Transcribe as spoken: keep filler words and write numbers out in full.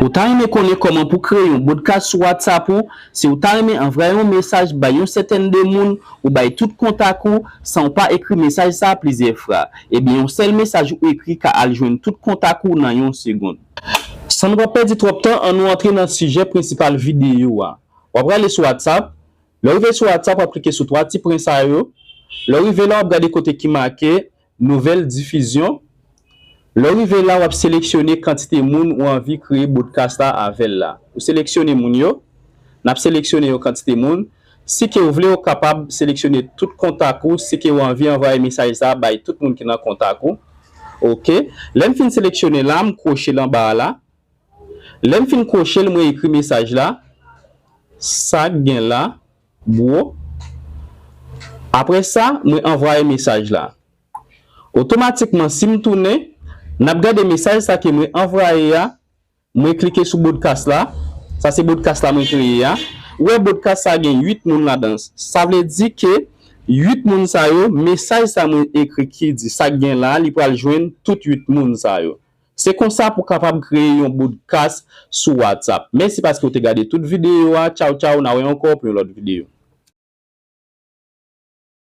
Ou ta renmen konnen kòman pou kreye yon broadcast sou WhatsApp ou? Si w ta renmen anvwaye yon mesaj bay yon sètèn de moun, ou bay tout kontak ou, san w pa ekri mesaj sa a plizyè fwa, ebyen yon sèl mesaj ou ekri ka al jwenn tout kontak ou nan yon segonn. San nou pa pèdi twòp tan, ann nou antre nan sijè prensipal videyo a. W ap prale sou WhatsApp. Lè w rive sou WhatsApp, w ap klike sou twa ti pwen sa yo. Lè w rive la, w ap gade kote ki make Nouvelle diffusion. Lè w rive la, w ap seleksyone kantite moun ou anvi kreye broadcast la avè l la. Ou seleksyone moun yo. N ap seleksyone yon kantite moun. Si ke w vle, ou kapab seleksyone tout kontak ou, si ke w anvi anvwaye mesaj sa a bay tout moun ki nan kontak ou. Oke. Lè m fin seleksyone la, m kwoche l anba a la. Lè m fin kwoche l, mwen ekri mesaj la. Sa k gen la, bro? Apre sa, mwen anvwaye mesaj la. Otomatikman, si m tounen, n ap gade mesaj sa ke mwen anvwaye a, mwen klike sou broadcast la. Sa se broadcast la mwen kreye a. Ou wè broadcast sa gen uit moun ladan. Sa vle di ke uit moun sa yo, mesaj sa mwen ekri ki di sa k gen la, li pral jwenn tout uit moun sa yo. Se konsa pou kapab kreye yon broadcast sou WhatsApp. Mèsi paske w te gade tout videyo a. Tchaw, tchaw, n a wè ankò pou yon lòt videyo.